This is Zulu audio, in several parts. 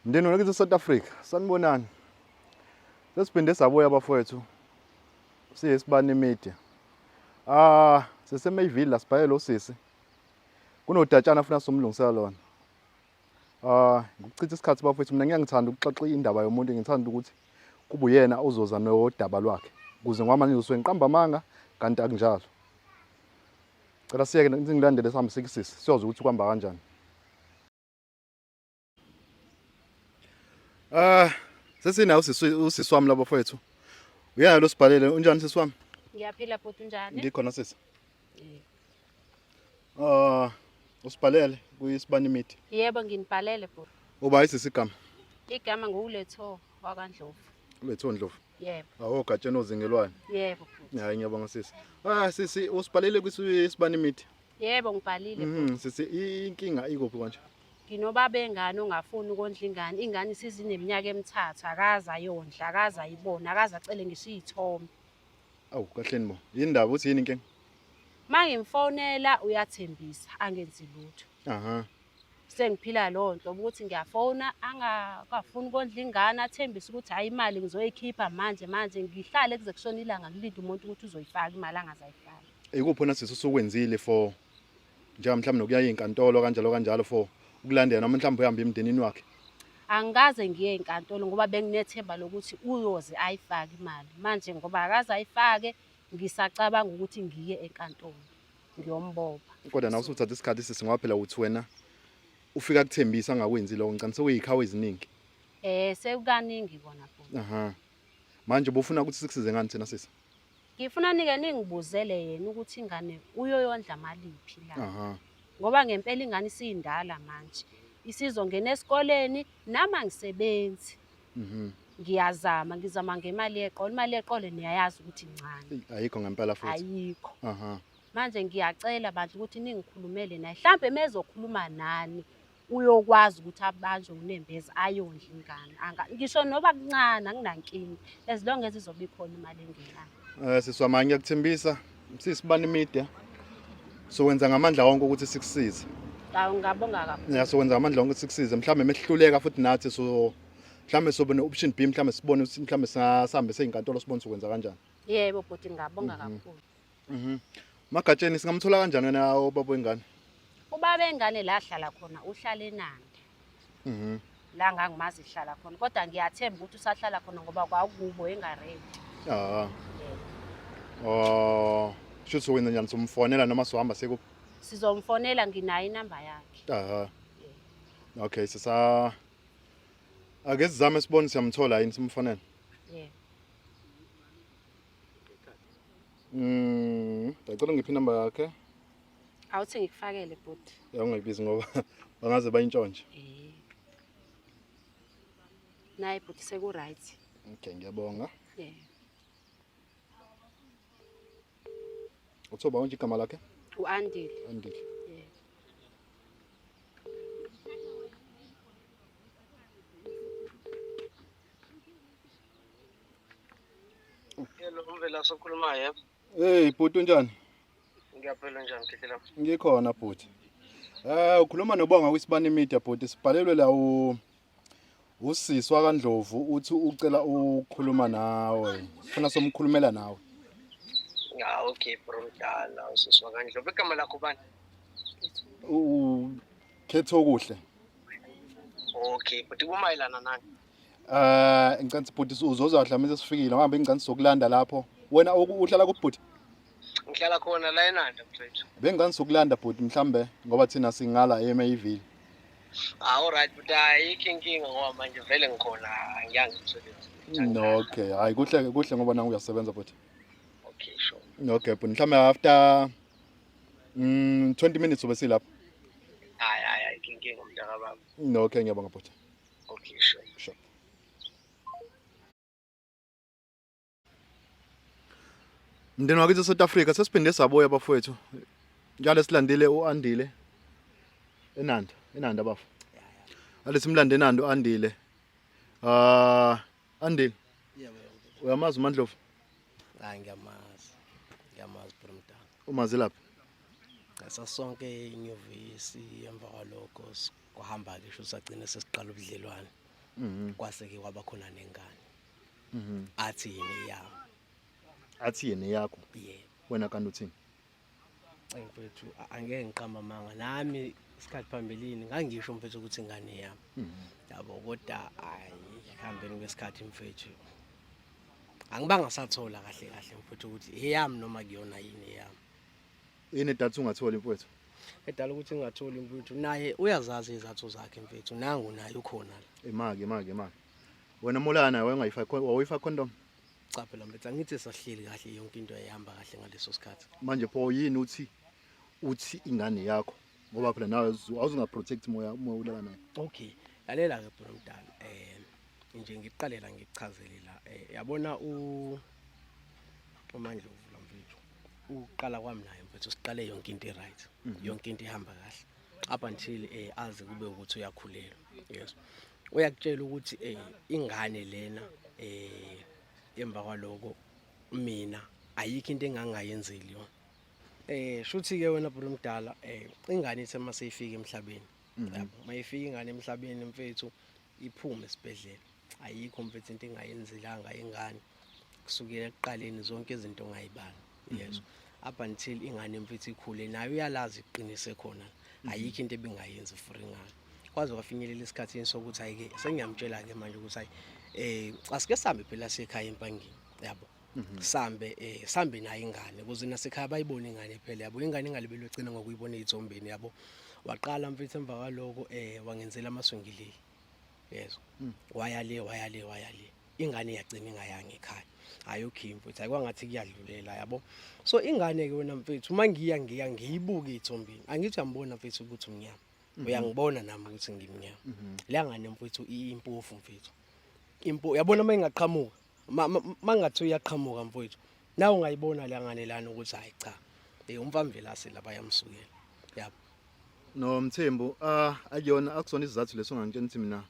Mndeni wakithi South Africa, sanibonani. Sesiphinde sabuya bafowethu. Siyisibani media. Ah, siseMayville la sibhayele osisi. Kunodatshana afuna somlungisela lona. Ah, ngokuchitha isikhathi bafowethu mina ngiyangithanda ukuxoxa indaba yomuntu, ngithanda ukuthi kube uyena ozoza nodaba lwakhe. Kuze ngoba manje ngisuke ngiqamba amanga kanti akunjalo. Cela siyeke ngilandele sihambe sikisisi siyozwa ukuthi kuhamba kanjani. Ah, sesinawo usisi usisi wami labo mfowethu. Uyena lo sibhalele unjani sisi wami? Ngiyaphila bhuti unjani? Ngikhona sisi. Ah, usibhalele kuyisibani media. Yebo nginibhalele bhuti. Uba isisi igama? Igama nguletho wakwaNdlovu. Uletho Ndlovu. Yebo. Awu gatsheni ozingelwane. Yebo bhuti. Hayi ngiyabonga sisi. Ah sisi usibhalele kwisibani media. Yebo ngibhalile bhuti. Sisi inkinga ikuphi konje? Nginobaba engane ongafuni ukondla ingane. Ingane isizineminyaka emithathu akaze ayondla, akaze ayibone, akaze acele ngisho iy'thombe. Awu kahleni bo. Yini ndaba uthi yini inkinga? Mangimfonela uyathembisa angenzi lutho. Aha. Sengiphila leyo nto ukuthi ngiyafona angakafuni ukondla ingane athembise ukuthi hhayi imali ngizoyikhipha manje manje ngihlale kuze kushone ilanga ngilinde umuntu ukuthi uzoyifaka imali angaze ayifake. Ikuphi wena sisi usukwenzile for njenga mhlawumbe nokuya ey'nkantolo kanjalo kanjalo for ukulandela noma mhlawumbe uhambe emndenini wakhe? Angikaze ngiye enkantolo ngoba benginethemba lokuthi uyoze ayifake imali. Manje ngoba akaze ayifake ngisacabanga ukuthi ngiye enkantolo ngiyombopha. Kodwa nawe usuthatha isikhathi sisi ngoba phela uthi wena ufika kuthembisa angakwenzi lokho ngicabanga sekuyikhawu eziningi. Eh sekukaningi kona bhuti. Aha. Manje ubufuna ukuthi sikusize ngani thina sisi? Ngifuna nike ningibuzele yena ukuthi ingane uyoyondla maliphi la. Aha. Ngoba ngempela ingane isindala manje. Isizongena esikoleni nami angisebenzi. Mhm. Ngiyazama, ngizama ngemali yeqolo. Imali yeqolo niyayazi ukuthi incane. Eyi, Ayikho ngempela futhi. Ayikho. Aha. Manje ngiyacela bandla ukuthi ningikhulumele naye. Mhlambe mezokhuluma nani uyokwazi ukuthi abanjwe unembeza ayondle ingane. Anga ngisho noba kuncane anginankinga as long as izobe ikhona imali engenayo. Eh sisi wami ngiyakuthembisa sisibani media. Sokwenza ngamandla wonke ukuthi sikusize. Awu ngabonga kakhulu. Ya sokwenza ngamandla wonke ukuthi sikusize. Mhlawumbe mehluleka futhi nathi so mhlawumbe sobe ne option B mhlawumbe sibone ukuthi mhlawumbe singasambe seyinkantolo sibone sokwenza kanjani. Yebo bhuti ngabonga kakhulu. Mhm. Magatsheni singamthola kanjani wena ubaba wengane? Ubaba engane la ahlala khona uhlala eNanda. Mhm. La ngangimazi ihlala khona kodwa ngiyathemba ukuthi usahlala khona ngoba kwakubo engarenti. Ah. Oh, shuthi wenza njani somfonela noma sohamba sekuphi? Sizomfonela nginayo inamba yakhe. Aha. Okay, sisa Ake sizame sibone siyamthola yini simfonele. Yebo. Ngicela ngiphi inamba yakhe. Awuthi ngikufakele bhuti. Ya ungayibizi ngoba bangaze bayintshontshe. Eh. Naye bhuti seku right. Okay, ngiyabonga. Yeah. Uthoba konje igama lakhe? U-Andile. Andile. Yeah. Hello, Mvelase okhulumayo yebo. Hey bhuti unjani? Ngiyaphila njani Khehlela? Ngikhona bhuti. Eh ukhuluma noBonga kwisibani media bhuti sibhalelwe la u usisi wakaNdlovu uthi ucela ukukhuluma nawe. Ufuna somkhulumela nawe. Ah okay bro mdala usisi wakaNdlovu. Igama lakho bani? U khetho okuhle. Okay, bhuti kumayelana nani? Eh ngicela ukuthi bhuti uzoza mhlawumbe sesifikile ngoba ngicela sokulanda lapho. Wena uhlala kubhuti? Ngihlala khona la eNanda mfethu. Bengicela sokulanda bhuti mhlambe ngoba thina singala eMayville. Ah all right but ayikho inkinga ngoba manje vele ngikhona angiyangi emsebenzini. No, okay. Hayi kuhle kuhle ngoba nangu uyasebenza bhuti. Okay sure. Okay bhuti mhlambe after 20 minutes ube silapho. Hayi hayi ayikho inkinga mntaka baba. No, okay ngiyabonga bhuti. Okay sure. Sure. Mndeni wakithi eSouth Africa sesiphinde sabuya bafowethu. Njalo silandile uAndile eNanda, eNanda bafo. Ale simlande eNanda uAndile. Ah, Andile. Yebo. Uyamazi uMandlovu? Hayi ngiyamazi. Ngiyamazi bro mdala. Umazi laphi? Sasonke enyuvesi emva kwalokho kwahamba ke sho sagcina sesiqala ubudlelwane. Kwase-ke kwaba khona nengane. Athi yena eyami. Athi yena eyakho. Yebo. Wena kanti uthini? Eyi mfethu angeke ngiqambe amanga nami isikhathi phambilini ngangisho mfethu ukuthi ingane yami. Yabo kodwa hayi ekuhambeni kwesikhathi mfethu angibanga sathola kahle kahle mfethu ukuthi eyami noma kuyona yini eyami. Yini edala ungatholi mfowethu? Edala ukuthi ngingatholi mfethu naye uyazazi izathu zakhe mfethu nangu naye ukhona la. Imaki imaki imaki. Wena molana naye wayengayifaki wawuyifaka condom? Cha phela mfethu angithi sahleli kahle yonke into yayihamba kahle ngaleso sikhathi. Manje pho yini uthi uthi ingane yakho ngoba phela nawe awuzinga protect moya moya ulala naye. Okay, lalela ke bhuti omdala nje ngiqalela ngikuchazele la yabona u uMandlovu la mfethu uqala kwami naye mfethu siqale yonke into i-right yonke into ihamba kahle up until aze kube ukuthi uyakhulelwa yes uyakutshela ukuthi ingane lena emva kwaloko mina ayikho into engangayenzeli yona shuthi ke wena bhuti omdala ingane ithe mase ifika emhlabeni yabo mayifika ingane emhlabeni mfethu iphume esibhedlela ayikho mfethu into engayenzelanga ingane kusukela ekuqaleni zonke izinto ngayibala yezwa up until ingane mfethu ikhule nayo uyalazi iqinise khona ayikho into ebingayenzi for ingane kwaze kwafinyelela esikhathini sokuthi hayi ke sengiyamtshela ke manje ukuthi hayi asike sambe phela sekhaya empangeni yabo sambe sambe nayo ingane ukuze nasekhaya bayibone ingane phela yabo ingane ingalibeli egcina ngokuyibona ezithombeni yabo waqala mfethu emva kwaloko wangenzela amaswingilili yezwa waya le waya le waya le ingane yagcina ingayanga ekhaya hayi okay mfethu hayi kwangathi kuyadlulela yabo so ingane ke wena mfethu uma ngiya ngiya ngiyibuke ithombini angithi uyambona mfethu ukuthi umnyama uyangibona nami ukuthi ngimnyama le ngane mfethu impofu mfethu impo yabona uma ingaqhamuka mangathi uyaqhamuka mfowethu nawe ungayibona le ngane lana ukuthi hayi cha umfamvelase la bayamsukela yabo. No Mthembu akuyona akusona isizathu leso ongangitshela ukuthi mina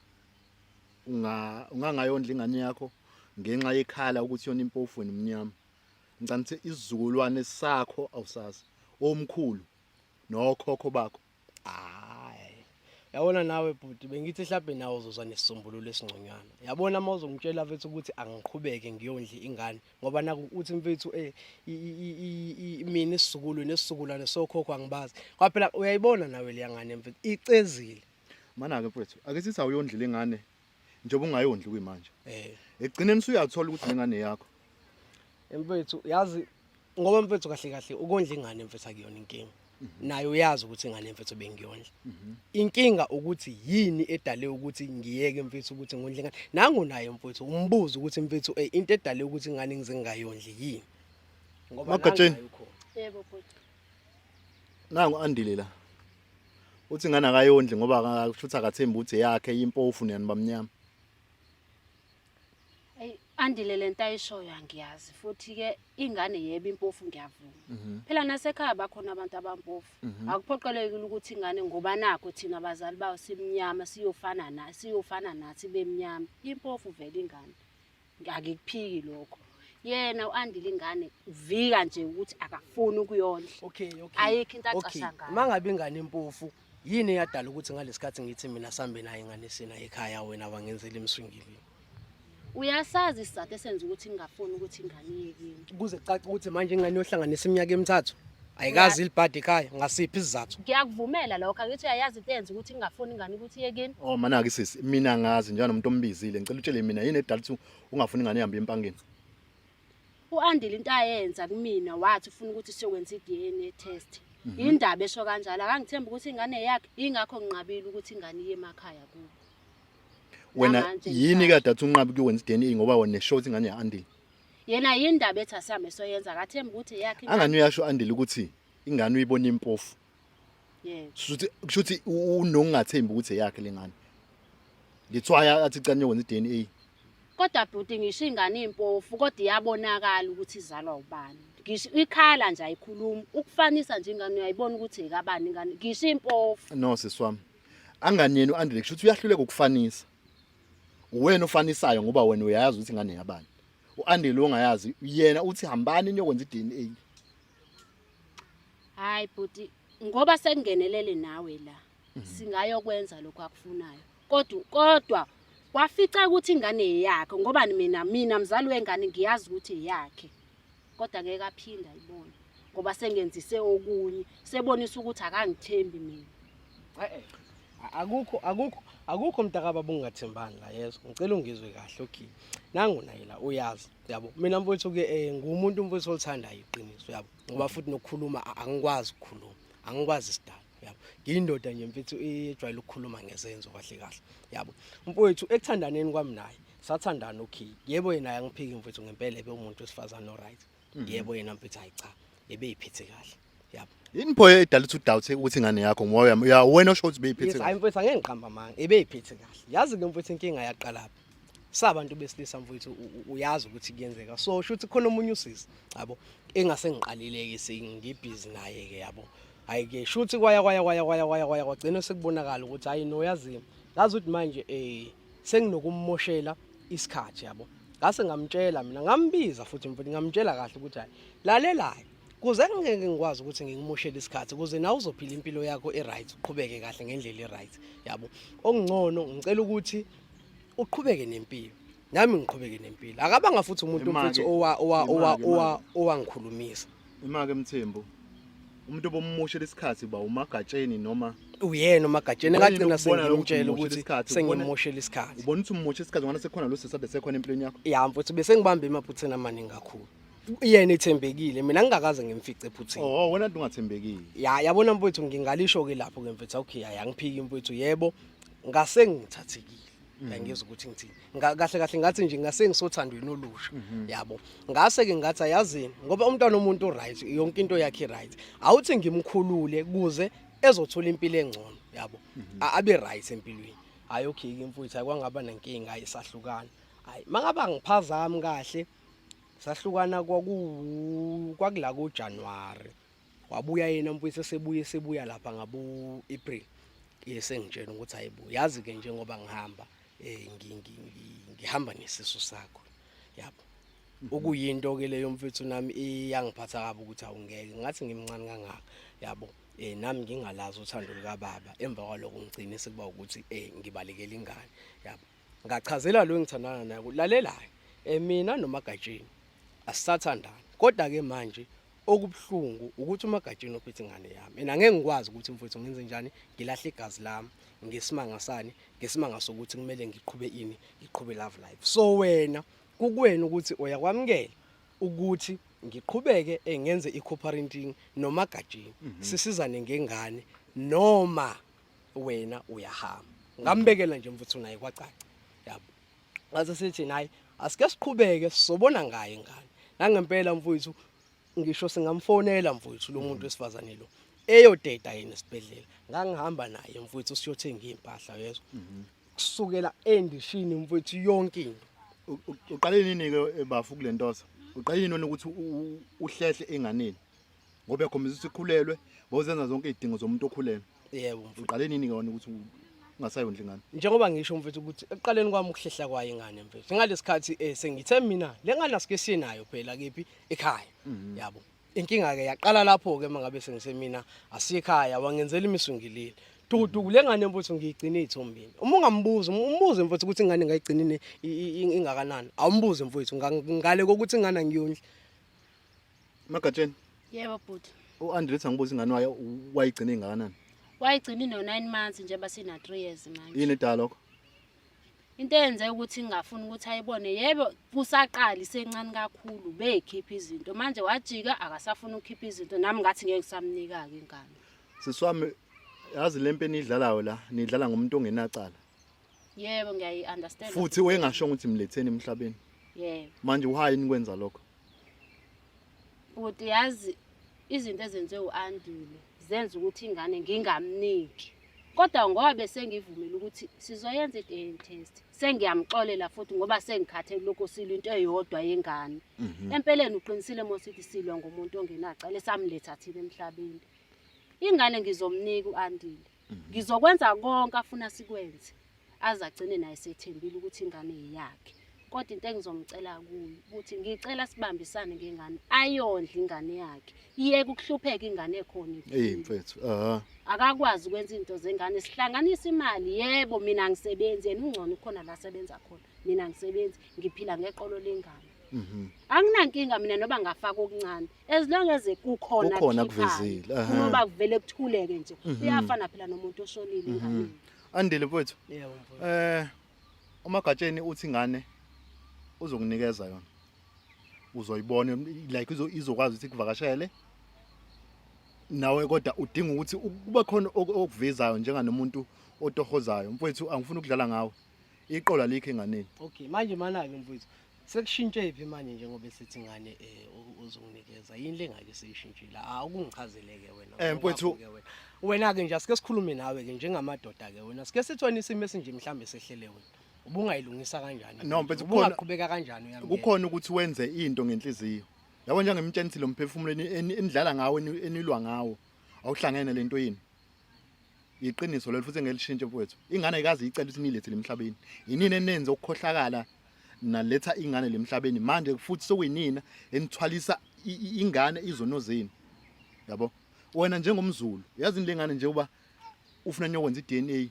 ungangayondla ingane yakho ngenxa yekhala ukuthi yona impofu wena umnyama. Ngicabanga ukuthi isizukulwane sakho awusazi omkhulu nokhokho bakho. Hayi. Yabona nawe bhuti bengithi mhlawumbe nawe uzoza nesisombululo esingconywana. Yabona uma uzongitshela mfethu ukuthi angiqhubeke ngiyondle ingane ngoba naku uthi mfethu mina isizukulu nesizukulwane sokhokho angibazi. Ngoba phela uyayibona nawe leya ngane mfethu icezile. Mana-ke mfethu ake sithi awuyondlile ingane njengoba ungayondli kuyimanje. Ekugcineni usuyathola ukuthi lengane yakho. Mfethu yazi ngoba mfethu kahle kahle ukondla ingane mfethu akuyona inkinga. Naye uyazi ukuthi ingane mfethu bengiyondla. Inkinga ukuthi yini edale ukuthi ngiyeke mfethu ukuthi ngondle ingane. Nangu naye mfethu umbuzo ukuthi mfethu into edale ukuthi ingane ngize ngingayondli yini. Ngoba Magatsheni. nangu naye ukhona. Yebo bhuti. Nangu Andile la. Uthi ingane akayondli ngoba kusho ukuthi akathembi ukuthi eyakhe impofu niyani bamnyama. Ey Andile lento ayishoyo angiyazi futhi ke ingane yebo impofu ngiyavuma. Phela nasekhaya bakhona abantu abampofu. Akuphoqelekile ukuthi ingane ngoba nakho thina abazali bayo simnyama siyofana na siyofana nathi bemnyama. Impofu vele ingane. Angikuphiki lokho. Yena uAndile ingane uvika nje ukuthi akafuni ukuyondla. Okay okay. Ayikho into Okay. acasha ngayo. Mangabe ingane impofu yini eyadala ukuthi ngalesikhathi ngithi mina sambe naye ingane sina ekhaya wena wangenzela imswingili. Uyasazi isizathu esenza ukuthi ngingafuni ukuthi ingane iye kimi. Kuze kucace ukuthi manje ingane yohlanganisa iminyaka emithathu ayikazi ilibhadi ekhaya ngasiphi isizathu? Ngiyakuvumela lokho angithi uyayazi into eyenza ukuthi ngingafuni ingane ukuthi iye kimi. Oh mana-ke sisi mina ngazi njalo nomuntu ombizile ngicela utshele mina yini edala ukuthi ungafuni ingane ihambe empangeni. UAndile into ayenza kumina wathi ufuna ukuthi siyokwenza i-DNA test. Indaba esho kanjalo akangithembi ukuthi ingane yakhe ingakho nginqabile ukuthi ingane iye emakhaya kubo. Wena Namanje yini ngisasho. kade athi unqabe ukuyokwenza i-DNA ngoba wena nesho ukuthi ingane ya-Andile. Yena yindaba ethi asihambe soyenza akathembi ukuthi eyakhe ingane. Angani uyasho Andile ukuthi ingane uyibona impofu. Yebo. Kushuthi kushuthi unokungathembi ukuthi eyakhe lengane. Ngithwaya athi cela niyokwenza i-DNA. Kodwa bhuti ngisho ingane impofu kodwa iyabonakala ukuthi izalwa ubani. Ngisho ikhala nje ayikhulumi ukufanisa nje ingane uyayibona ukuthi ekabani ingane ngisho impofu. No sisi wami. Angani yena uAndile kushuthi uyahluleka ukufanisa. Uwena ofanisayo ngoba wena uyayazi ukuthi ingane yabani. uAndile ongayazi yena uthi hambani niyokwenza iDNA. Hayi bhuti ngoba sekungenelele nawe la singayokwenza lokho akufunayo. Kodwa kodwa Wafica ukuthi ingane eyakhe ngoba mina mina mzali wengane ngiyazi ukuthi eyakhe. Kodwa ngeke aphinde ayibone ngoba sengenzise okunye, sebonisa ukuthi akangithembi mina. Eh, akukho akukho akukho mntakababa ungathembani la yezwa. Ngicela ungizwe kahle okay. Nangu naye la uyazi yabo. Mina mfowethu ke eh, ngumuntu mfowethu olithandayo iqiniso yabo. Ngoba futhi nokukhuluma angikwazi ukukhuluma. Angikwazi isidalo yabo. Ngiyindoda nje mfethu ejwayele ukukhuluma ngezenzo kahle kahle yabo. Mfowethu ekuthandaneni kwami naye sathandana okay. Yebo yena ayangiphiki mfethu ngempela ebe umuntu wesifazane o right. Yebo yena mfethu hayi cha ebeyiphethe kahle yabo. Yini pho edala ukuthi udoubt ukuthi ingane yakho ngoba uya wena osho ukuthi beyiphethe Yes, hayi kahle. mfethu angeke ngiqamba amanga ebeyiphethe kahle. Yazi ke mfethu inkinga yaqala phi? Sabantu besilisa mfethu uyazi ukuthi kuyenzeka. So shuthi khona omunye usisi yabo engase ngiqalile ke sengibhizi naye ke yabo. Hayi ke shuthi kwaya kwaya kwaya kwaya kwaya kwaya kwagcina sekubonakala ukuthi hayi no yazi ngazi ukuthi manje senginokummoshela isikhathi yabo. Ngase ngamtshela mina ngambiza futhi mfethu ngamtshela kahle ukuthi hayi lalelayo kuze ngeke ngikwazi ukuthi ngikumoshele isikhathi kuze nawe uzophila impilo yakho e-right uqhubeke kahle ngendlela e-right yabo. Okungcono ngicela ukuthi uqhubeke nempilo nami ngiqhubeke nempilo. Akabanga futhi umuntu Ima-ke, mfethu owa owa owa ima-ke, owa ima-ke. owangikhulumisa. Imake Mthembu. Umuntu obommoshela isikhathi ba uMagatsheni noma Uyena uMagatsheni Ubona ngagcina ukubona lokhu sengimtshela ummoshela ukuthi isikhathi, sengimmoshela isikhathi. Ubona ukuthi ummoshela isikhathi ngoba sekhona lo sisi ade sekhona empilweni yakho. Ya mfethu bese ngibambe emaphutheni amaningi kakhulu. Yena ethembekile mina ngingakaze ngimfice ephutheni. Oh wena nto ungathembekile. Ya yabona mfethu ngingalisho ke lapho ke mfethu okay ayangiphiki mfethu yebo ngase ngithathekile. Ngiyangizwa ukuthi ngithini. Kahle kahle ngathi nje ngase ngisothandweni olusha yabo. Ngase ke ngathi ayazini ngoba umntwana omuntu right yonke into yakhe right. Awuthi ngimkhulule kuze ezothola impilo engcono yabo. Abe right empilweni. Hayi okay ke mfowethu akwangaba nenkinga ayisahlukana. Hayi mangaba ngiphazami kahle sahlukana kwaku kwakula ku January. Wabuya yena mfowethu esebuye sebuya lapha ngabo April. Yesengitshela ukuthi hayibo yazi ke njengoba ngihamba ngihamba nesisu sakho yabo. Okuyinto ke leyo mfethu nami iyangiphatha kabi ukuthi awungeke ngathi ngimncane kangaka yabo. Nami ngingalazi uthando lika baba emva kwaloko ngigcine sekuba ukuthi ngibalekela ingane yabo. Ngachazela lo engithandana naye ukuthi lalelayo mina noMagatsheni asisathandani kodwa ke manje okubuhlungu ukuthi uMagatsheni ophethe ingane yami mina ngeke ngikwazi ukuthi mfowethu ngenze njani ngilahle igazi lami ngesimanga sani ngesimanga sokuthi kumele ngiqhube ini ngiqhube love life. So wena kukuwena ukuthi uyakwamukela ukuthi ngiqhubeke ngenze i-co-parenting noMagatsheni sisizane ngengane noma wena uyahamba. Ngambekela nje mfuthu naye kwacaca yabo. Ngase sithi naye asike siqhubeke sizobona ngaye ingane. Nangempela mfowethu ngisho singamfonela mfowethu lo muntu wesifazane lo eyodeda yena esibhedlela. Ngangihamba naye mfowethu siyothenga impahla yezwa. Kusukela endishini mfowethu yonke into. Uqale nini ke bafu kulentosa? Uqale nini ukuthi uhlehle enganeni? Ngoba uyakhombisa ukuthi ukhulelwe, bozenza zonke izidingo zomuntu okhulelwe. Yebo mfowethu. Uqale nini ke wena ukuthi ungasayondli ingane? Njengoba ngisho mfethu ukuthi ekuqaleni kwami ukuhlehla kwayo ingane mfethu. Ngalesikhathi sengithe mina le ngane asike sinayo phela kephi ekhaya. Yabo. Inkinga ke yaqala lapho ke mangabe sengisemina asikhaya wangenzela imisungilile. Dukuduku le ngane mfethu ngiyigcine ezithombeni. Uma ungambuza umbuze mfethu ukuthi ingane ngayigcina ingakanani. Awumbuze mfethu ngale kokuthi ingane angiyondli. Magatsheni. Yebo bhuti. uAndre angibuza ingane wayo wayigcina ingakanani? Wayigcina ino 9 months nje basina 3 years manje. Yini edala lokho? Into eyenze ukuthi ngingafuni ukuthi ayibone yebo kusaqala isencane kakhulu bekhipha izinto manje wajika akasafuna ukukhipha izinto nami ngathi ngeke ngisamnika ke ingane. Sisi wami yazi lempi enidlalayo la nidlala ngomuntu ongenacala. Yebo ngiyayi understand. Futhi wengasho ukuthi mletheni emhlabeni. Yebo. Manje why nikwenza lokho? Bhuti yazi izinto ezenziwe uAndile zenza ukuthi ingane ngingamniki. Kodwa ngoba bese ngivumile ukuthi sizoyenza i-DNA test, sengiyamxolela futhi ngoba sengikhathele lokho silwa into eyodwa yengane. Empeleni uqinisile mosithi silwa ngomuntu ongenacala esamletha thina emhlabeni. Ingane ngizomnika uAndile. Ngizokwenza konke afuna sikwenze. Aze agcine naye sethembile ukuthi ingane eyakhe. Kodwa into engizomcela kuyo ukuthi ngicela sibambisane ngengane, ayondle ingane yakhe. Iyeke ukuhlupheka ingane ekhona Hey ekhini. mfethu, aha. Akakwazi ukwenza izinto zengane, sihlanganise imali. Yebo, mina angisebenzi, yena ungcono ukhona la asebenza khona. Mina angisebenzi, ngiphila ngeqolo lengane. Anginankinga mina noba ngafaka okuncane as long as kukhona Kukhona akukhiphayo. akuvezile, aha. Kunoba kuvele kuthuleke nje. Uyafana phela nomuntu oshonile enganeni. Andile mfethu. Yebo mfowethu. Umagatsheni uthi ingane uzokunikeza yona. Uzoyibona like izokwazi ukuthi ikuvakashele. Nawe kodwa udinga ukuthi kube khona okuvezayo njenganomuntu otohozayo. Mfowethu angifuni ukudlala ngawe. Iqola likho enganeni. Okay, manje mana-ke mfowethu. Sekushintshe phi manje njengoba esithi ingane uzonginikeza? Yini lengake seyishintshile? Awukungichazeleke wena. Mfowethu Ngokwakho-ke wena. Wena-ke nje asike sikhulume nawe-ke njengamadoda-ke wena. Sike sithole isimo esinje mhlambe sehlele wena. Ubungayilungisa kanjani? No, mfethu, kukhona Ubungaqhubeka kanjani uyamngena? Kukhona ukuthi wenze into ngenhliziyo. Yabo njengemtshela ukuthi lo mphefumulo enidlala ngawo, enilwa ngawo, awuhlangene lento yini. Iqiniso lelo futhi engelishintshe mfowethu. Ingane ayikaze icele ukuthi nilethe lemhlabeni. Yinini enenze ukukhohlakala naletha ingane lemhlabeni manje futhi sokuyinina enithwalisa ingane izono zenu. Yabo? Wena njengomZulu, yazi lengane nje uba ufuna niyokwenza iDNA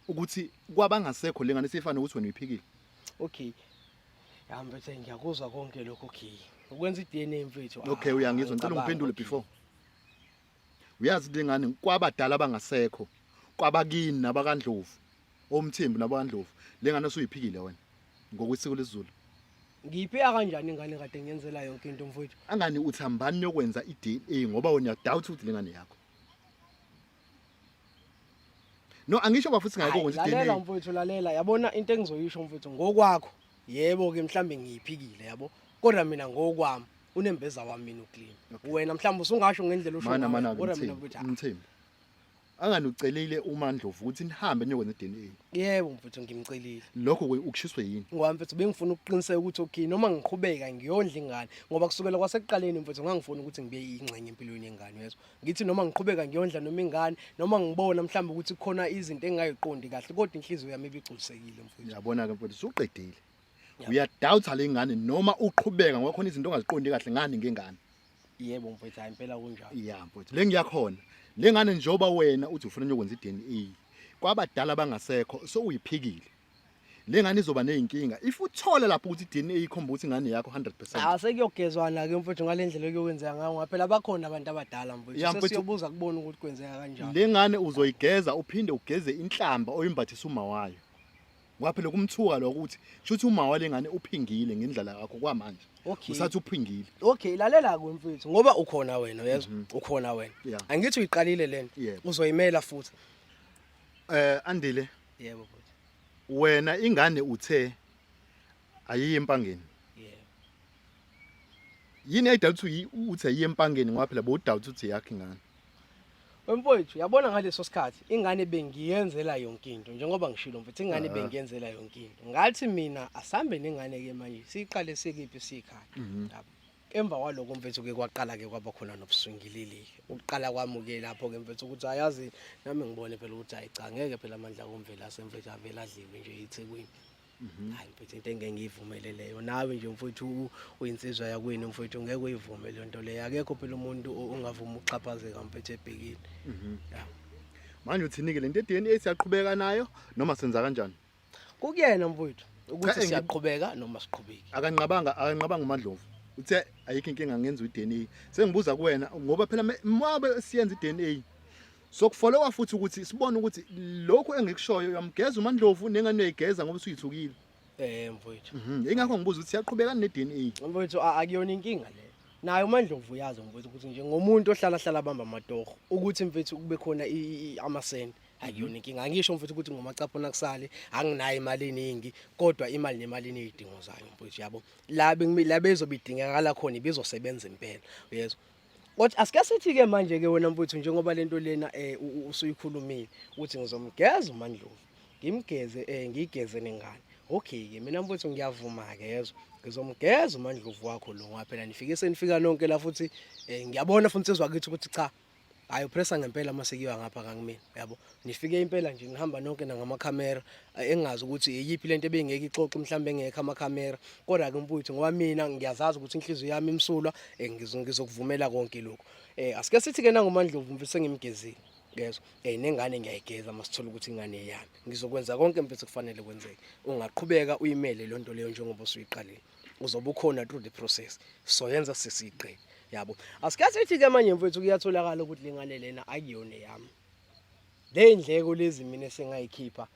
ukuthi kwabangasekho lengane sifana ukuthi wena uyiphikile. Okay. Ya mfethu ngiyakuzwa konke lokho okay. Ukwenza iDNA mfethu. Okay, uyangizwa, ngicela ungiphendule before. Uyazi lengane kwabadala abangasekho, kwabakini nabakaNdlovu, oMthembu nabakaNdlovu, lengane usuyiphikile wena ngokwesiko lesiZulu. Ngiyiphika kanjani ingane kade ngiyenzela yonke into mfowethu? Angani uthi hambani niyokwenza iDNA ngoba wena uyadoubt ukuthi lengane yakho. No, angisho bafuthi ngeke ukwenza iDNA. Lalela mfowethu, lalela. Yabona into engizoyisho mfowethu ngokwakho. Yebo ke mhlambe ngiyiphikile yabo. Kodwa mina ngokwami unembeza wami mina uclean. Wena mhlawumbe usungasho ngendlela osho Mana ngayo, mana kodwa mina mfowethu. Mthembu. Angani ucelile uMandlovu ukuthi nihambe niyokwenza iDNA? Yebo mfowethu ngimcelile. Lokho ukushiswe yini? Ngoba mfowethu bengifuna ukuqiniseka ukuthi okay noma ngiqhubeka ngiyondla ingane ngoba kusukela kwasekuqaleni mfowethu ngangifuna ukuthi ngibe ingxenye empilweni yengane uyezwa. Ngithi noma ngiqhubeka ngiyondla noma ingane noma ngibona mhlawumbe ukuthi kukhona izinto engingayiqondi kahle kodwa inhliziyo yami ibigculisekile mfowethu. Uyabona ke mfowethu usuqedile. Uyadoubt le ngane noma uqhubeka ngoba khona izinto ongaziqondi kahle ngani ngengane. Yebo mfowethu hayi impela kunjalo. Ya mfowethu le ngiyakhona. Le ngane njengoba wena uthi ufuna ukwenza iDNA kwabadala abangasekho so uyiphikile. Le ngane izoba nezinkinga if uthola lapho ukuthi iDNA ikhomba ukuthi ingane yakho 100%. Ah sekuyogezwana ke mfowethu ngalendlela okuyokwenzeka ngayo ngoba phela bakhona abantu abadala mfowethu. Ya, mfowethu. Sesiyobuza kubona ukuthi kwenzeka kanjani. Le ngane uzoyigeza uphinde ugeze inhlamba oyimbathisa uma wayo. Ngoba phela kumthuka lokho ukuthi shuthi uma wale ngane uphingile ngendlela yakho kwamanje. Okay. Usathi uphingile. Okay, lalela ke mfowethu ngoba ukhona wena uyezwa ukhona wena. Yeah. Angithi uyiqalile lento. Yebo. Uzoyimela futhi. Andile. Yebo mfowethu. Wena ingane uthe ayiye empangeni. Yebo. Yini eyidala ukuthi uthi ayiye empangeni ngoba phela bowudoubt ukuthi yakhe ingane. Mfowethu yabona ngaleso sikhathi ingane bengiyenzela yonke into njengoba ngishilo mfowethu ingane bengiyenzela yonke into. Ngathi mina asambe nengane ke manje siqale sikiphi sikhaya. Yabo. Emva kwaloko mfethu ke kwaqala ke kwaba khona nobuswingilili. Ukuqala kwami ke lapho ke mfethu ukuthi ayazi nami ngibone phela ukuthi hayi cha ngeke phela amandla komvelase mfethu avela adliwe nje eThekwini. Hayi mfethu into engeke ngiyivumele leyo. Nawe nje mfethu uyinsizwa yakwenu mfethu ngeke uyivume le nto leyo. Akekho phela umuntu ongavuma ukuxhaphazeka mfethu ebhekile. Ya. Manje uthini ke lento ye-DNA siyaqhubeka nayo noma senza kanjani? Kukuyena mfethu ukuthi Cha, siyaqhubeka noma siqhubeki. Akanqabanga uMandlovu. Uthe ayikho inkinga ngenza iDNA. Sengibuza kuwena ngoba phela mwabe siyenza iDNA. Sokufollowa futhi ukuthi sibone ukuthi lokhu engikushoyo uyamgeza uMandlovu nengane uyayigeza ngoba usuyithukile. Mfowethu. Ingakho ngibuza ukuthi siyaqhubeka neDNA. Mfowethu akuyona inkinga leyo. Naye uMandlovu uyazi mfowethu ukuthi nje ngomuntu ohlala hlala abamba amatoho ukuthi mfethu kube khona amasende. Akuyona inkinga. Angisho mfethu ukuthi ngomacaphuna kusale anginayo imali eningi kodwa imali nemali inezidingo zayo mfethu yabo. La la bezobidingakala khona ibizosebenza impela uyezwa. Kodwa asike sithi ke manje ke wena mfethu njengoba lento lena usuyikhulumile uthi ngizomgeza uMandlovu ngimgeze ngigeze nengane. Okay ke mina mfethu ngiyavuma ke yezwa ngizomgeza uMandlovu wakho lo ngoba phela nifike senifika nonke la futhi ngiyabona futhi sezwa kithi ukuthi cha Hayi, upressa ngempela uma sekuyiwa ngapha kangimina, yabo. Nifike impela nje nihamba nonke nangamakhamera, engingazi ukuthi iyiphi lento ebengeke ixoxe mhlawumbe engekho amakhamera. Kodwa ke mfowethu, ngoba mina ngiyazazi ukuthi inhliziyo yami imsulwa, ngizokuvumela konke lokhu. Asike sithi ke nanguMandlovu mfethu sengimgezile. Ngezwa. Nengane ngiyayigeza masithola ukuthi ingane eyami. Ngizokwenza konke mfethu kufanele kwenzeke. Ungaqhubeka uyimele le nto leyo njengoba usuyiqalile. Uzobe ukhona through the process. Soyenza sesiyiqede. Yabo. Asike sithi ke manje mfethu kuyatholakala ukuthi lengane lena akuyona eyami. Le ndleko lezi mina esengayikhipha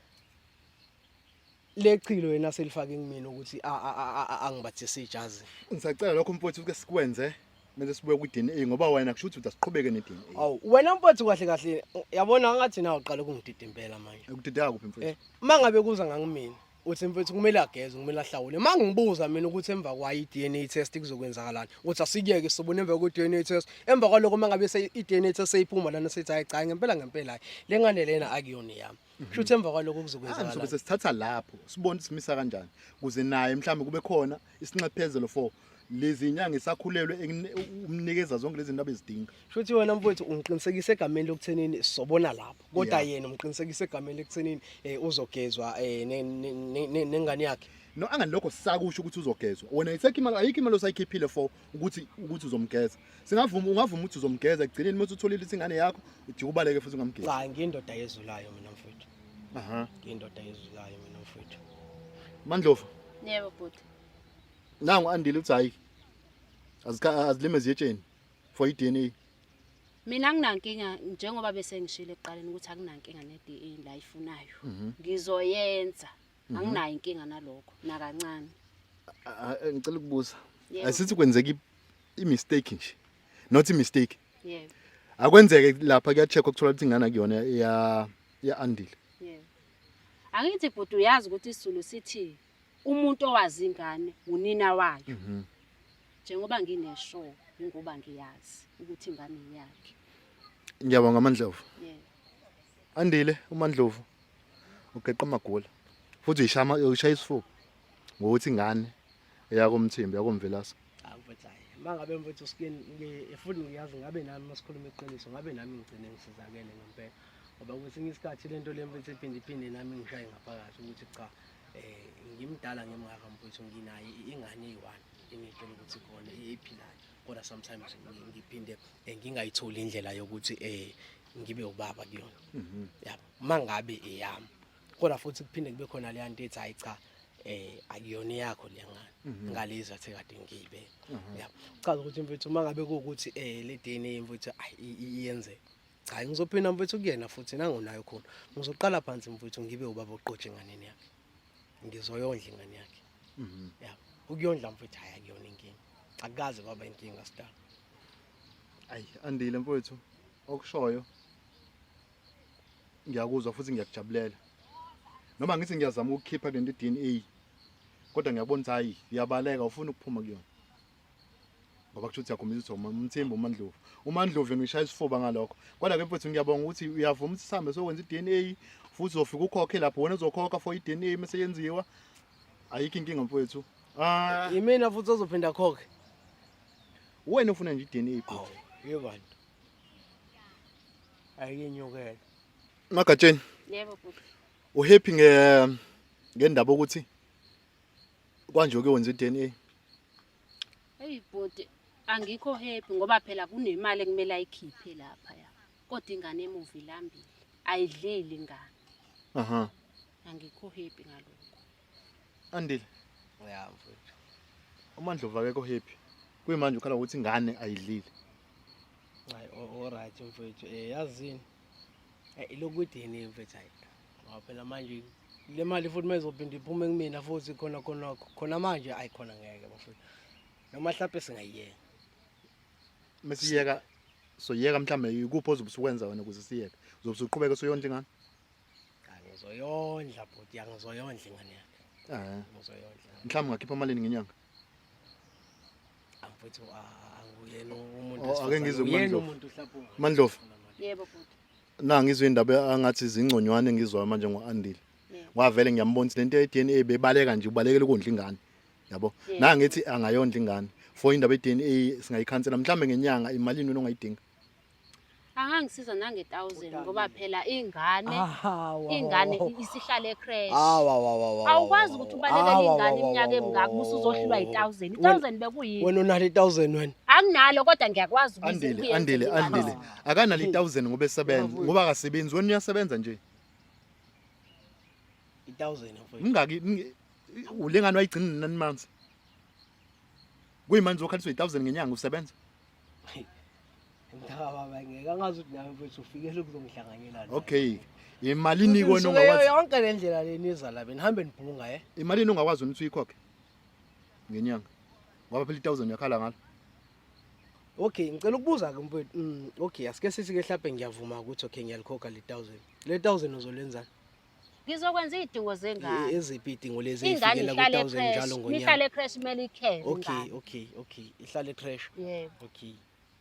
lechilo yena selifake kumina ukuthi angibathise ijazi. Ngisacela lokho mfowethu ke sikwenze mase sibuye kwi-DNA ngoba wena kusho ukuthi asiqhubeke ne-DNA. Awu wena mfowethu, kahle kahle yabona ngathi nawe uqala ukungidida impela manje. Ukudideka kuphi mfowethu? Mangabe kuza ngangimina uthi mfethu kumele ageze, kumele ahlawule. Mangibuza mina ukuthi emva kwayo i-DNA test kuzokwenzakalani, uthi asiyeke sobona emva kwe-DNA test. Emva kwaloko mangabe i-DNA test seyiphuma lana sethi hayi cha, ngempela ngempela hayi le ngane lena akuyona yami. Kusho ukuthi emva kwaloko Ah, ngizobe kuzokwenzakalani? sesithatha lapho sibone ukuthi simisa kanjani ukuze naye mhlawumbe kube khona isinxephezelo for lezi nyanga esakhulelwe umnikeza zonke lezi zinto abezidinga. Kusho ukuthi wena mfowethu ungiqinisekise egameni lokuthenini sobona lapho, kodwa yena umqinisekise egameni lekuthenini uzogezwa nengane yakhe. No, angani lokho sisakusho ukuthi uzogezwa. Wena isekho imali, ayikho imali osayikhiphile for ukuthi uzomgeza. Singavuma, ungavuma ukuthi uzomgeza ekugcineni uma usutholile ukuthi ingane yakho ujike ubaleke futhi ungamgezi. Cha, ngiyindoda yezulayo mina mfowethu. Aha. Ngiyindoda yezulayo mina mfowethu. Mandlovu. Yebo bhuti. Nangu Andile uthi hayi. Azika azilime ziyetsheni for iDNA. Mina anginankinga, njengoba bese ngishilo ekuqaleni ukuthi akunankinga ne-DNA la ifunayo. Ngizoyenza. Anginayo inkinga nalokho nakancane. Ngicela ukubuza. Yebo. Asithi kwenzeka i-mistake nje. Not i-mistake. Yebo. Akwenzeke lapha kuya-check ukuthola ukuthi ingane akuyona ya Andile. Yebo. Angithi bhuti uyazi ukuthi isiZulu sithi umuntu owazi ingane unina wayo. Njengoba ngineshow ingoba ngiyazi ukuthi ingane yakhe. Ngiyabonga Mandlovu. Yebo. Andile uMandlovu ugeqa amagula futhi uyishaya isifuba ngokuthi ingane eyakomthimbi yakomvelasa. Hayi mfethu, hayi. Mangabe mfethu skin futhi ngiyazi ngabe nami masikhuluma iqiniso ngabe nami ngigcine ngisizakele ngempela. Ngoba kwesinye isikhathi lento le mfethu iphinde iphinde nami ngishaye ngaphakathi ukuthi cha, ngimdala ngimngaka mfethu, nginayo ingane eyi-one engiyitshela ukuthi khona ephilayo. Kodwa sometimes ngiphinde ngingayitholi indlela yokuthi ngibe ubaba kuyona. Yabo, mangabe eyami. Kodwa futhi kuphinde kube khona leya nto ethi hayi cha, akuyona eyakho le ngane ngalezi athe kade ngiyibe. Yabo, chaza ukuthi mfethu mangabe kuwukuthi le DNA mfethu ayi iyenzeka. Cha, ngizophinda mfethu kuyena futhi nangonayo khona. Ngizoqala phansi mfethu ngibe ubaba oqotshe enganeni yakhe. Ngizoyondla ingane yakhe. Yabo, ukuyondla mfethu hayi akuyona inkinga. Akukaze kwaba inkinga star. Ayi Andile mfowethu okushoyo ngiyakuzwa futhi ngiyakujabulela. Noma ngithi ngiyazama ukukhipha lento i-DNA kodwa ngiyabona ukuthi hayi uyabaleka ufuna ukuphuma kuyona. Ngoba kusho ukuthi uyakhombisa ukuthi umthembu uMandlovu. UMandlovu yena uyishaya isifuba ngalokho. Kodwa ke mfowethu ngiyabonga ukuthi uyavuma ukuthi sihambe sokwenza i-DNA futhi uzofika ukhokhe lapho wena uzokhokha for i-DNA mase yenziwa. Ayikho inkinga mfowethu. Ah, Yimina futhi ozophinda khokhe. Wena ufuna nje i-DNA bhuti. Awu, yebo bantu. Ayinyukela. Magatsheni. Yebo bhuti. Uhappy ngendaba ukuthi kwanje ukuyonza i-DNA? Hey bhuti, angikho happy ngoba phela kunemali ekumele ayikhiphe lapha ya. Kodwa ingane emuva ilambile. Ayidlile ingane. Aha. Angikho happy ngalokho. Andile. Ya mfowethu. uMandlovu akekho happy. Kuyimanje ukhala ukuthi ingane ayidlile. Hayi, all right mfowethu. Yazini. Lokhu i-DNA mfethu hayi. Ngoba phela manje le mali futhi mayizophinda iphume kumina futhi khona khona khona manje hayi khona ngeke bafethu. Noma mhlawumbe singayiyeka. Mesiyeka soyeka mhlambe ikuphi ozobe usukwenza wena ukuze siyeke. Uzobe usuqhubeka usuyondla ingane? Hayi ngizoyondla bhuti, ya ngizoyondla ingane yakhe. Ngizoyondla. Mhlawumbe ungakhipha amalini ngenyanga? Mfethu, anguyena umuntu Oh, ake ngizwe wesifazane, uyena kuMandlovu. umuntu mhlawumbe ungathi Mandlovu. ufuna imali. Yebo bhuti. Na ngizwe indaba angathi zingconywane engizwayo manje ngoAndile. Yebo. Ngavele ngiyambona ukuthi lento ye-DNA bebaleka nje ubalekela ukondla ingane. Yabo. Yebo. Na ngithi angayondla ingane. For indaba ye-DNA singayikhansela mhlambe ngenyanga imalini wena ongayidinga. Angangisiza nange-1000 ngoba phela ingane Ahawa. ingane isihlale ecreche. Awa wa wa wa. Awukwazi ukuthi ubalekele ingane iminyaka emingaka bese uzohlulwa yi-1000. I-1000 bekuyini? Wena unalo i-1000 wena. Anginalo kodwa ngiyakwazi ukuyize- Andile, ukuyenzela Andile, ingane. Andile. Akanalo i-1000 ngoba esebenza, ngoba akasebenzi. Wena uyasebenza nje. I-1000 mfowethu. Mingaki ulengane wayigcina 9 months. Kuyimanje uzokhaliswa i-1000 ngenyanga usebenza. Mntaka baba ngeke angazi ukuthi nawe mfowethu ufikele ukuzongihlanganyela nawe. Okay. Imalini kona Usuke ongakwazi? Yonke le ndlela le niza la benihambe nibhunga eh. Imalini ongakwazi ukuthi uyikhokhe ngenyanga? Ngoba phela i-1000 uyakhala ngalo. Okay, ngicela ukubuza ke mfowethu. Okay, asike sithi ke mhlawumbe ngiyavuma ukuthi okay ngiyalikhokha le 1000. Le 1000 uzolenzani? Ngizokwenza iy'dingo zengane. Eziphi idingo lezi Ingane ezifikela ihlale ku 1000 njalo ecreche. ngonyaka? Mihlale ecreche kumele ikhere Okay, ingane. okay. Ihlale ecreche. Yebo. Okay.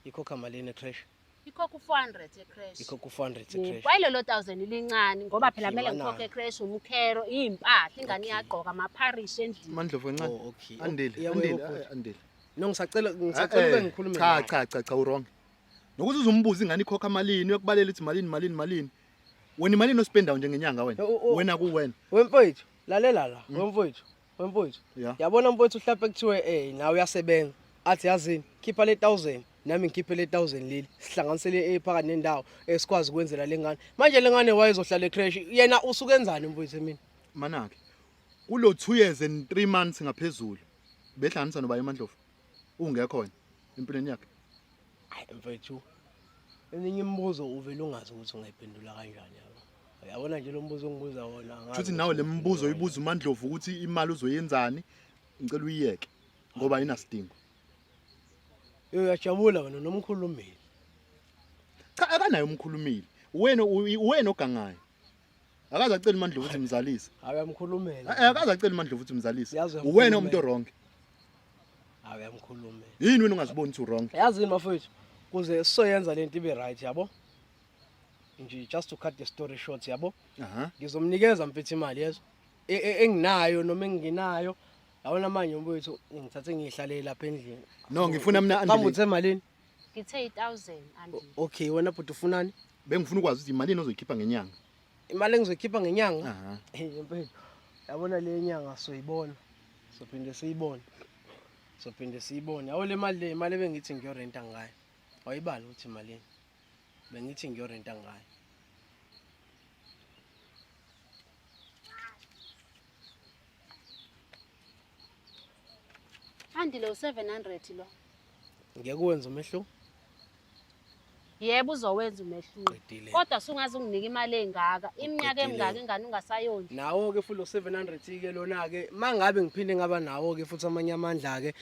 Ikhokha malini ecreche? Ikhokha u-400 ecreche. Ikhokha u-400 ecreche. Kwayilelo 1000 lincane ngoba phela Okay, kumele mana. ngikhokhe ecreche umkhero, iy'mpahla, ingane Okay. iyagqoka, amapharishi endlini. Mandlovu kancane. Oh, okay. Andile, Yebo, Andile, yebo, bhuti. Andile. No ngisacela Eh, ube ngikhulume. Cha nawe. cha cha cha uwrong. Nokuthi uzombuza ingane ikhokha malini, uyokubalela ithi malini malini malini. Wena imalini ospendayo nje ngenyanga wena? Oh, oh. Wena kuwena. Wemfowethu, lalela la. Wemfowethu, wemfowethu. Yeah. Yabona mfowethu mhlawumbe kuthiwe nawe uyasebenza. Athi yazini, khipha le 1000 nami ngikhiphe le 1000 leli. Sihlanganisele phakathi nendawo esikwazi ukwenzela lengane. Manje lengane wayezohlala ecreche. Yena usuke enzani mfowethu mina? Manake. Kulo 2 years and 3 months ngaphezulu. Behlanganisa noba eMandlovu. Ungekho wena empilweni yakhe. Hayi mfowethu. Eminye imibuzo uvele ungazi ukuthi ungayiphendula kanjani yabo. Uyabona nje lo mbuzo ongibuza wona angazi. Futhi nawe le mbuzo oyibuza uMandlovu ukuthi imali uzoyenzani, ngicela uyiyeke ngoba ayinasidingo. Yo uyajabula wena nomkhulumeli. Cha akanayo umkhulumile. Wena wena ogangayo. Akaze acele uMandlovu ukuthi mzalise. Hayi uyamkhulumela. Akaze acele uMandlovu ukuthi mzalise. Yazi Wena umuntu uyamkhulumela. wrong. Hayi uyamkhulumela. Yini wena ungaziboni ukuthi wrong? Yazi bafowethu kuze sizoyenza lento ibe right yabo. Nje just to cut the story short yabo. Aha. Ngizomnikeza mfethu imali yezo. Enginayo noma enginayo. Yabona manje mfowethu ngithathe ngihlalele lapha endlini. No ngifuna mina Kambe Andile. uthe malini? Ngithe i-1000 Andile. Okay wena bhuti ufunani? Bengifuna ukwazi ukuthi imalini ozoyikhipha ngenyanga. Imali engizoyikhipha ngenyanga? Aha. Hey mfethu. Yabona le nyanga soyibona. Sophinde siyibone. Sophinde siyibone. Yabo le mali le imali ebengithi ngiyorenta ngayo. Awuyibali ukuthi malini. Bengithi ngiyorenta ngayo. Andile u-700 lo. Ngeke uwenze umehluko. Yebo uzowenza umehluko. Qedile. Kodwa sungaze unginike imali engaka, iminyaka Uqedile. emingaka ingane ungasayondli. Nawo ke futhi lo 700 ke lona ke mangabe ngiphinde ngaba nawo ke futhi amanye amandla ke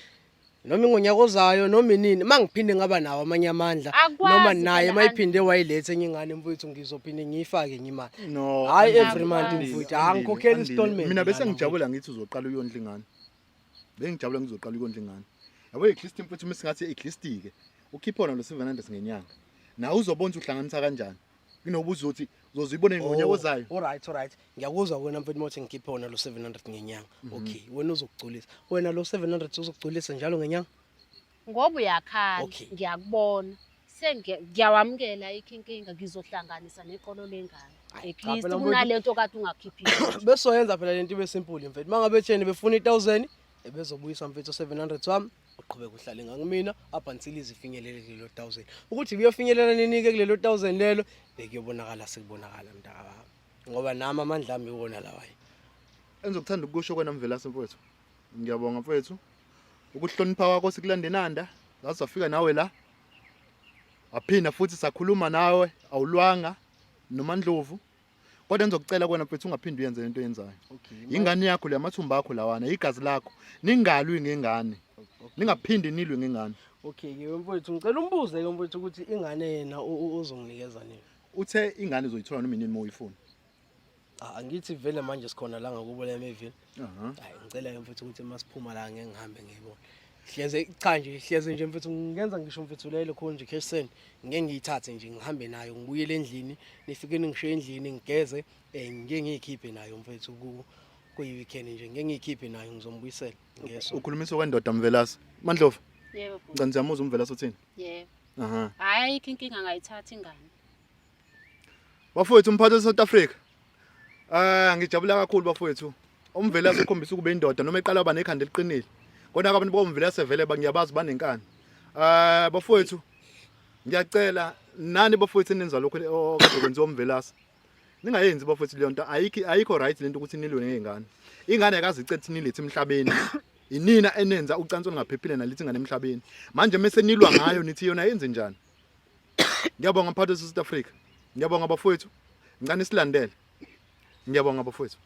noma ingonyaka ozayo noma inini mangiphinde ngaba nawo amanye amandla Akwazi noma naye phela, mayiphinde wayiletha enye ingane mfowethu ngizophinde ngiyifake enye imali. No. Hayi Andile, every month Andile, mfowethu, Andile, angikhokheli Andile. installment Mina bese lana, ngijabula ngithi uzoqala uyondla ingane. Bengijabula ngizoqala uyondla ingane. Yabo at least mfowethu uma singathi at least ke ukhiphe wona lo 700 ngenyanga. Nawe uzobona ukuthi uhlanganisa kanjani. Kunobuza ukuthi uzozibona ngonyaka ozayo. All right, all right. Ngiyakuzwa wena mfethu mawuthi ngikhiphe wona lo 700 ngenyanga. Okay, wena uzokugculisa. Wena lo 700 uzokugculisa njalo ngenyanga? Ngoba uyakhala, Okay. ngiyakubona. Sengiyawamukela ayikho inkinga ngizohlanganisa neqolo lengane. Hayi, At cha, least phela mfowethu. kunalento kade ungakhiphi. Besoyenza phela lento ibe simple mfethu. Mangabe theni befuna i1000 ebezobuyisa mfethu 700 wami uqhubeka uhlale ngangimina up until izifinyelele kulelo 1000. Ukuthi kuyofinyelela nini ke kulelo 1000 lelo bekuyobonakala sekubonakala mntaka baba. Ngoba nami amandla ami iwona lawa. Engizokuthanda ukusho kwena Mvelase mfowethu. Ngiyabonga mfowethu. Ukuhlonipha kwakho sikulandenanda. Laze safika nawe la. Aphinda futhi sakhuluma nawe awulwanga noMandlovu. Kodwa engizokucela kwena mfowethu ungaphindi uyenze lento oyenzayo. Okay. Ingane yakho le amathumba akho lawana igazi lakho. Ningalwi ngengane. Ningaphindi nilwe ngengane. Okay ke mfowethu ngicela umbuze ke mfowethu ukuthi ingane yena uzonginikeza nini. Uthe ingane uzoyithola noma inini uma uyifuna. Ah angithi vele manje sikhona la ngakubo la eMayville. Aha. Hayi ngicela ke mfethu ukuthi masiphuma la ngeke ngihambe ngiyibone. Hleze cha nje hleze nje mfethu ngingenza ngisho mfethu lelo khona nje cash send ngeke ngiyithathe nje ngihambe nayo ngibuyele endlini nifike ningishiye endlini ngigeze ngike ngiyikhiphe nayo mfethu ku kuyi weekend nje ngeke ngiyikhiphe nayo ngizombuyisela ngeso. Ukhulumisa kwendoda Mvelase. Mandlovu, Yebo bhuti. ngicela ngiyamuzwa uMvelase uthini? Yebo. Aha. Hhayi ayikho inkinga angayithatha ingane. Bafowethu umphathi weSouth Africa. Eh ngijabula kakhulu bafowethu. Umvela sekhombisa ukuba indoda noma eqala waba nekhanda eliqinile. Kona abantu bomvela sevele ngiyabazi banenkani. Eh bafowethu ngiyacela nani bafowethu enenza lokho okade kwenziwa umvelase. Ningayenzi bafowethu leyo nto ayikho ayikho right lento ukuthi nilwe ngezingane. Ingane akaze icethe nilethe emhlabeni. Inina enenza ucansi olungaphephile nalithi ingane emhlabeni. Manje mese nilwa ngayo nithi yona yenze njani? Ngiyabonga mphathi weSouth Africa. Ngiyabonga bafowethu. Ngicela silandele. Ngiyabonga bafowethu.